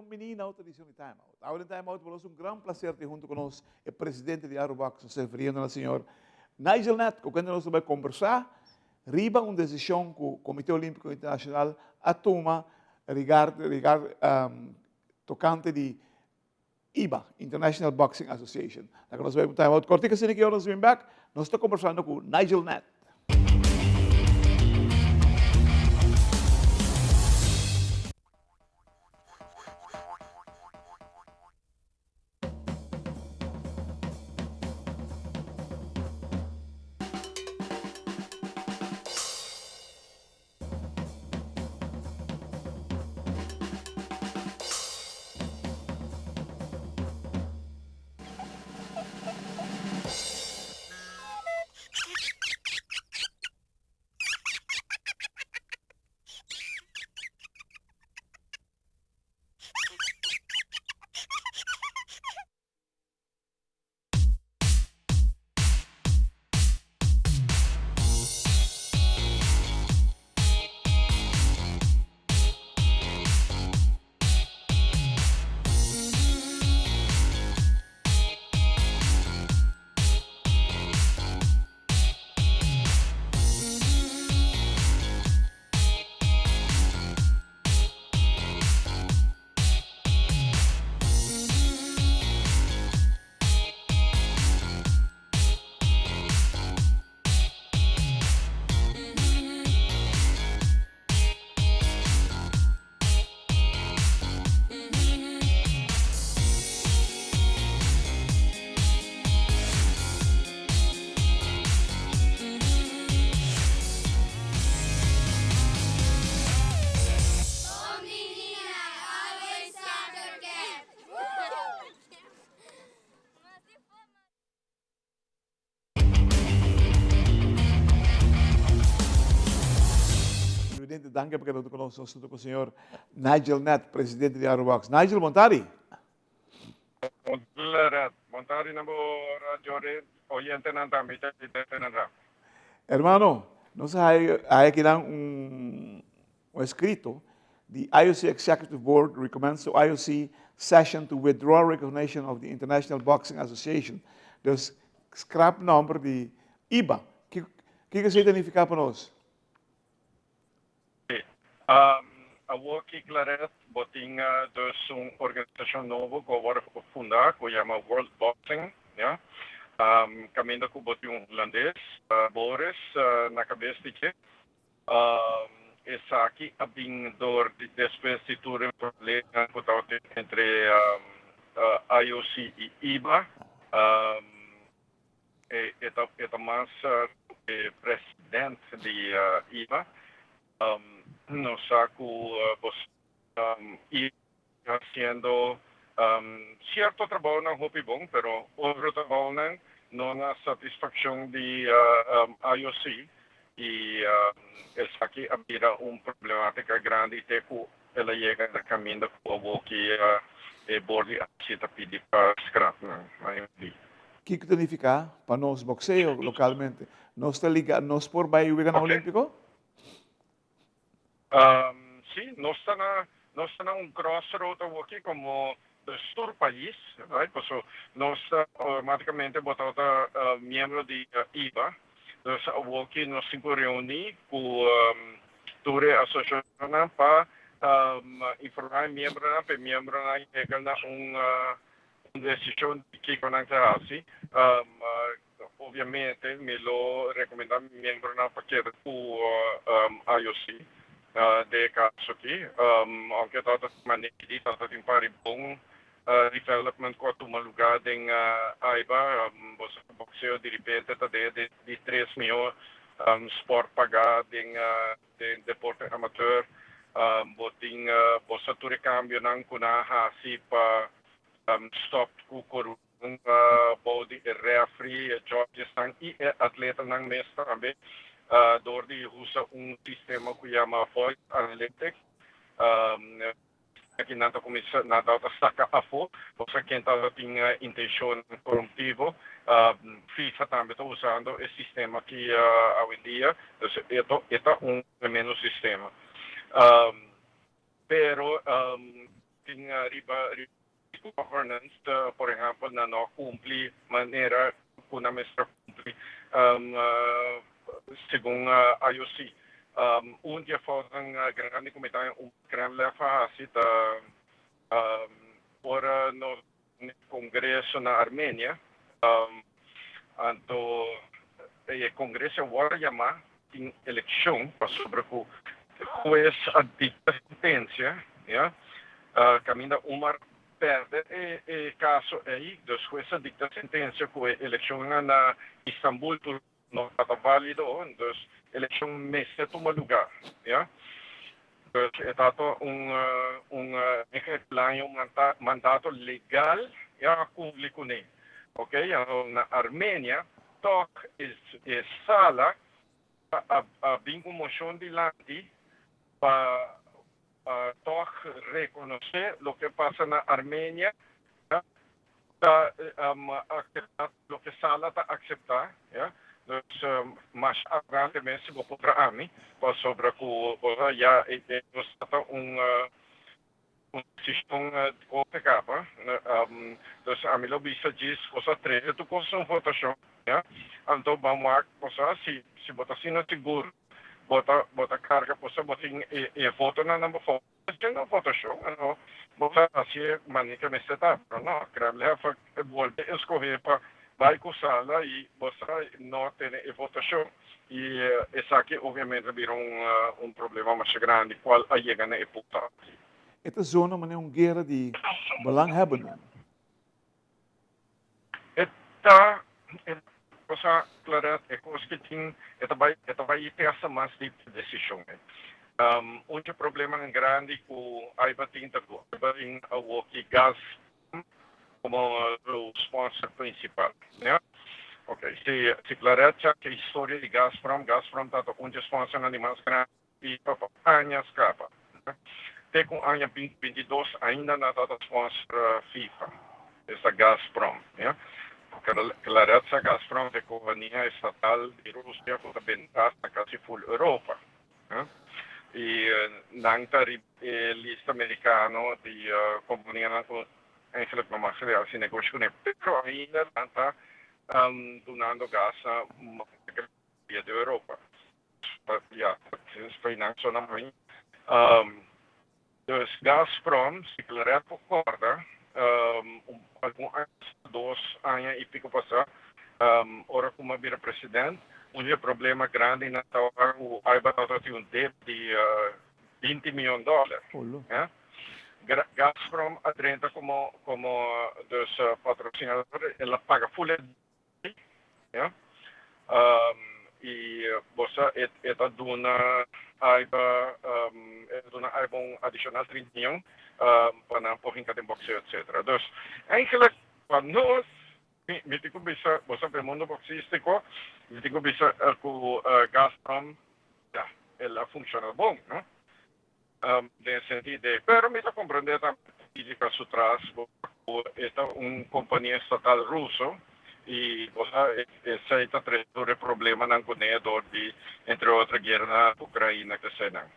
bon bini na otro edicion di Time Out. Awe den Time Out por nos un gran placer tin hunto cu nos e presidente di Arubox, nos referiendo na señor Nigel Nett, cu kende nos ta bay conversa riba un decision cu Comite Olimpico Internacional a tuma regard, regard, tocante di IBA, International Boxing Association. Laga nos bai un time out kortico asina ki ora nos bin bek, nos ta kombersando ku Nigel Nett. Presidente, danki pa keda ku nos. Nos ta ku señor Nigel Nett, presidente di Arubox. Nigel, bon tardi. Bon tardi na bo radio red oyentenan tambe televidentenan tambe. Hermano, nos a haya akinan un Un escrito, The IOC Executive Board recommends to IOC session to withdraw recognition of the International Boxing Association. Dus scrap nomber di IBA. Kiko esei ta nifica pa nos? Sí. Awor ki Claret bo tin dus un organisacion nobo cu a worde funda cu yama World Boxing, ya. Caminda cu bo tin un Hulandes, Boris, na cabes di dje. Esaki a bin dor di despues di tur e problemanan ku tabatin entre IOC i IBA. E ta e ta mas ku e president di IBA. Nos sa ku bo IBA ta hasiendo sierto trabounan hopi bon, pero otro trabounan no na satisfakshon di IOC i esaki a bira un problematika grandi te ku el a yega na kaminda ku awoki e bor di IOC ta pidi pa skrap nan. Kiko ta nifiká pa nos bokseo lokalmente? Nos ta liga, nos por bai Weganan Olímpiko? Sí, nos ta na nos ta na un crossroad awoki como tur pais, right? Paso nos ta automaticamente bo tabata miembro di IBA, dus awoki nos tin cu reuni cu tur e asociacionnan pa informa e miembronan pa e miembronan yega na un decision di kico nan ta haci. Obviamente mi lo recomenda mi miembronan pa keda cu IOC den e caso aki, aunke tabata tin manera di tabata tin par di bon development cu a tuma lugar den AIBA. Bo sa cu boxeo diripente ta den e di tres mihor sport paga den deporte amateur. Bo tin bo sa tur e cambionan cu nan a haci pa stop cu corupcion. Bou di e referee, e judgesnan i e atletanan mes tambe dor di usa un sistema ku yama voice analytics. Aki nan ta kuminsá, nan tabata saka afó pasobra ken tabatin intenshonnan korumptivo. FIFA tambe ta usando e sistema aki awendia, dus e ta un tremendo sistema. Pero. Tin riba governance, por ehempel, nan no a cumpli manera cu nan mester a cumpli segun IOC. Un di e foutnan grandi cu mi ta un Kremlin a haci ta ora nos congreso na Armenia, anto e congreso a worde yama tin eleccion pasobra cu hues a dicta sentencia, ya, caminda Umar perde e caso ey, dus hues a dicta sentencia cu e eleccionnan na Istanbul tur no tabata valido, dus eleccion mester tuma lugar, ya. Dus e tabata un un un mandato legal ya a cumpli cune, ok. Anto na Armenia Tòg e sala a bin ku moshon dilanti pa tòg rekonosé loke pasa na Armenia ta akseptá loke sala ta akseptá. Dus masha arogante mes si bo puntra ami pasobra ku ya e nos ta un Un desishon di korte kaba. Dus ami lo bisa djis bo sa trese tur kos un votashon, ya. Anto ban wak bo sa si si bo ta asina sigur bo ta bo ta karga bo sa bo tin e e votonan na bo favor hasiendo un votashon anto bo sa hasi e manera ke mester ta. Pero no, Kremlin a bolbe eskohe pa bai ku sala i bo sa no tene e votashon. I esaki obviamente a bira un un problema masha grandi cual a yega na e punto aki. E ta zona manera un guera di belanghebbenden. E ta e cosa Claret e cos ki tin e ta bay e ta bay testa mas di decision ei. Un dje problemanan grandi cu Aiba tin ta cu Aiba tin awoki gas como su sponsor principal. Ya. Ok, si si Claret sa e historia di Gazprom, Gazprom tabata un dje sponsornan di mas grandi di FIFA pa añas caba. Te cu aña 2022 ainda nan tabata sponsor FIFA, esta Gazprom. Ya. Claret sa Gazprom ta e compania estatal di Rusia cu ta bende gas na casi full Europa. Y nan ta riba e lista mericano di companianan cu eigenlijk no mag haci negoshi cune, pero ainda nan ta dunando gas na mayoria di Europa. Ya, nan so nan bay. Dus Gazprom, si Claret por corda, algun aña, dos aña y pico pasa, ora cu mi a bira president, un di e problema grandinan tabata cu Aiba tabata tin un debe di binti miyon dollar. Gazprom a drenta como como dus patrocinador, el a paga full e debe, ya. Y bo sa e e ta duna Aiba e ta duna Aiba un adicional 30 miyon pa nan por hinca den boxeo etcetera. Dus eigenlijk pa nos Mi tin ku bisa, bo sa p'e mundo boxístiko, mi tin ku bisa ku Gazprom, ya, el a funshoná bon, no? Den e sentido ei. Pero mi ta komprendé tambe polítika su tras, ku e ta un kompania estatal ruso i bo sa esei ta trese tur e problemanan kuné dor di, entre otro, guera na Ukraina kesenan.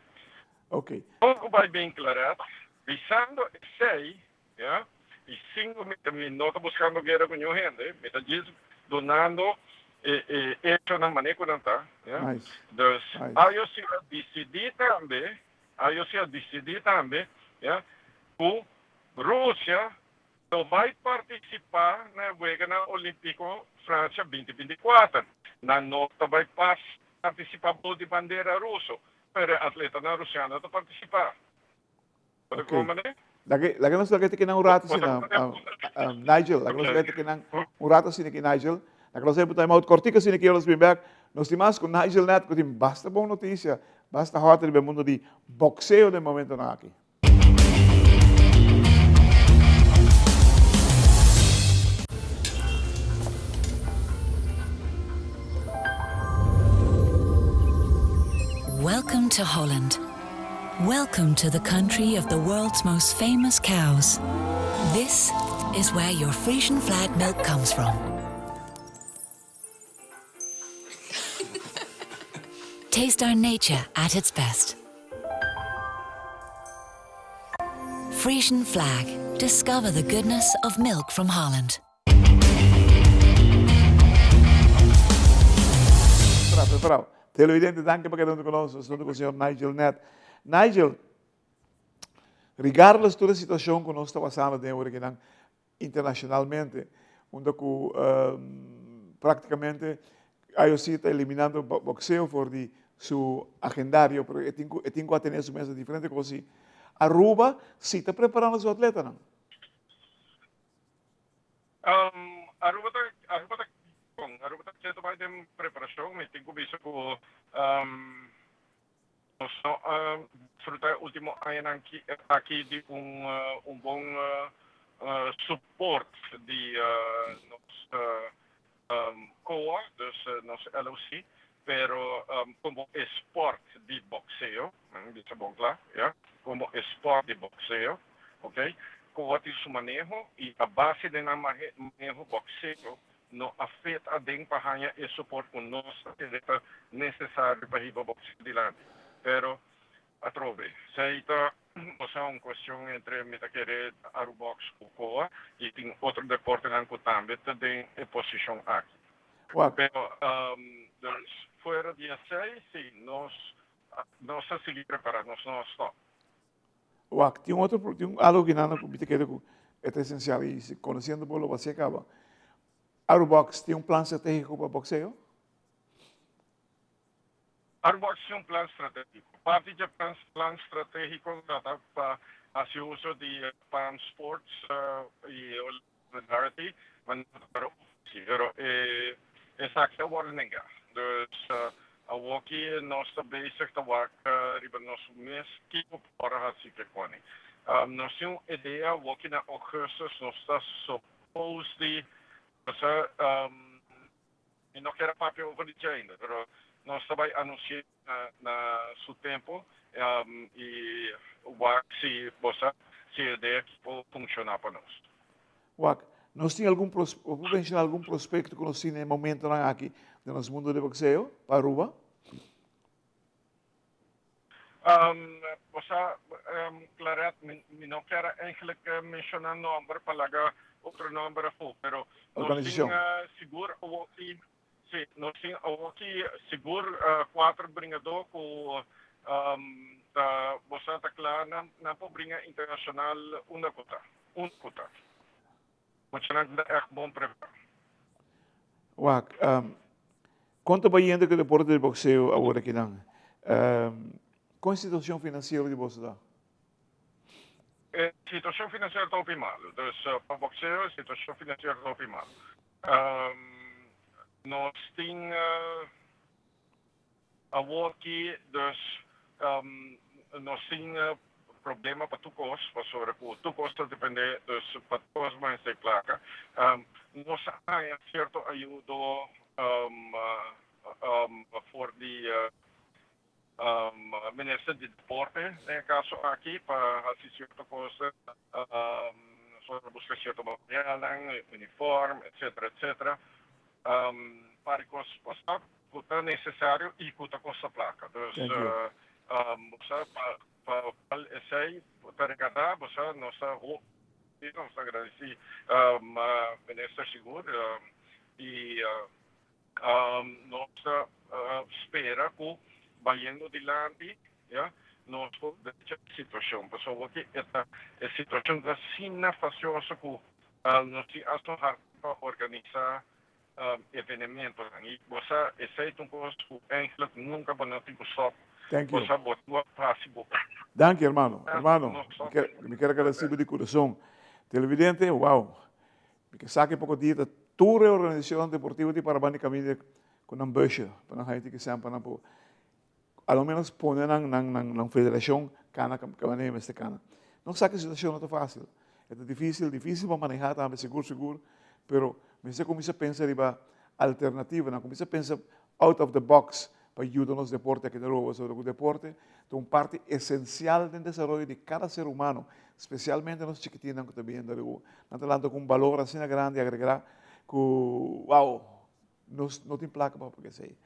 Oké. Kon ku bai bin Claret, bisando esei, Ya, i sin ku mi no ta buskando guera ku niun hende, mi ta djis dunando e e echonan manera ku nan ta. Ya, dus IOC a disidí tambe, IOC a disidí tambe, ya, ku Rusia lo bai partisipá na e Weganan Olímpiko Francia binti 24. Nan no ta bai pas partisipá bou di bandera ruso, pero e atletanan rusiano ta partisipá. Ok. Laga nos laga te un rato asina, Nigel. Laga nos laga te un rato asina ki Nigel. Laga nos even time out kortiko asina ki nos bin back. Nos tin mas ku Nigel net ku tin basta bon notisia, basta hot riba e mundo di boxeo den momentonan aki. Welcome to Holland. Welcome to the country of the world's most famous cows. This is where your Frisian flag milk comes from. Taste our nature at its best. Frisian Flag. Discover the goodness of milk from Holland. Prepara, prepara. Televidente, danki pa keda huntu ku nos. Nos huntu ku señor Nigel Nett. Nigel, regardless tur e situashon ku nos ta pasando den ora kinan internacionalmente, unda ku praktikamente IOC ta eliminando boxeo for di su agendario, pero e tin ku e tin ku atene su mes na diferente kos i Aruba si ta preparando su atletanan. Aruba ta Aruba ta bon, Aruba ta keda bai den preparashon, mi tin ku bisa ku nos no a disfruta e ultimo añanan aki di un un bon support di nos COA, dus nos LOC, pero como e sport di boxeo, mi bisa bon cla, ya, como e sport di boxeo, ok, COA tin su maneho y a base di nan maneho boxeo no a fit aden pa haña e support cu nos ta kere ta necesario pa hiba boxeo dilanti. Pero atrobe, esey ta osea un cuestion entre mi ta kere Arubox cu COA y tin otro deportenan cu tambe ta den e posicion aki. Pero dus fuera di esey si nos nos ta sigui prepara, nos no a stop. Wak, tin otro, tin algo ki nan mi ta kere ku e ta esensial i si konosiendo bo lo bo hasi kaba. Arubox tin un plan strategiko pa boxeo? Arubox tin un plan strategiko. Parti dje plan plan strategiko ta ta pa hasi uso di Palm Sports i Solidarity, pero e esaki a wòrdu nengá. Dus awoki nos ta bezig ta wak riba nos mes kiko por hasi ke koni. Nos tin un idea awoki na ougùstus nos ta suppose di, osea mi no kier a papia over di dje ainda, pero nos ta bai anunsi'é na su tempu i wak si bo sa si e idea aki por funshoná pa nos. Wak, nos tin algun bo por menshoná algun prospekto ku nos tin na e momentonan aki den nos mundo di bokseo pa Aruba? Bo sa, Claret, mi no kier a eigenlijk menshoná nòmber pa laga otro nòmber afó, pero nos tin sigur awoki Sí, nos tin awoki sigur cuater bringadó cu ta bosa ta cla nan nan por bringa internacional unda cu ta, unda cu ta. Muchanan ta echt bon prepara. Wak, con ta bayendo cu e deporte di boxeo awor akinan? Con e situacion financiero di boso ta? E situacion financiero ta hopi malo. Dus pa boxeo e situacion financiero ta hopi malo. Nos tin awoki dus nos tin problema pa tur kos pasobra ku tur kos ta depende dus pa tur kos mester plaka. Nos a haña sierto ayudo for di Minister di Deporte den e kaso aki pa hasi sierto kos, nos a buska sierto materialnan, uniform, etcetera, etcetera. Par di kos pasá ku ta nesesario i ku ta kosta plaka. Dus bo sa pa kual esei bo ta rekadá, bo sa nos ta hopi, nos ta agradesí Minister sigur i Nos ta spera ku bayendo dilanti ya nos por drecha e situashon pasobra awor e ta e situashon ta asina fasioso ku nos tin asta hard pa organisá evenementonan i bo sa esei ta un kos ku eigenlijk nunka bo no tin ku stòp bo sa bo tin ku hasi bo Danki hermano, hermano mi kier agradeci bo di kurason. Televidente, wow, Mi ke sa ke poko dia ta tur e organisashonnan deportivo di Parabán di kaminda ku nan busje pa nan haña tiki sèn pa nan por a lo menos pone nan nan nan federashon kana manera mester kana. Nos sa ke situashon no ta fásil, e ta difísil, difísil pa manehá tambe sigur sigur, pero mester kuminsá pensa riba alternativanan, kuminsá pensa out of the box pa yuda nos deporte aki na Aruba pasobra ku deporte ta un parti esensial den desaroyo di kada ser humano, spesialmente nos chikitinnan ku ta bini Aruba. Nan ta lanta ku un balor asina grandi agregá ku wow, nos no tin plaka pa paga esei.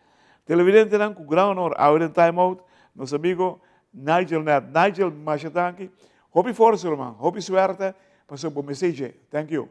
Televidentenan ku gran honor awe den Time Out nos amigo Nigel Nett. Nigel, masha danki. Hopi forsa ruman, hopi suerte, pasobra bo mester dje. Thank you.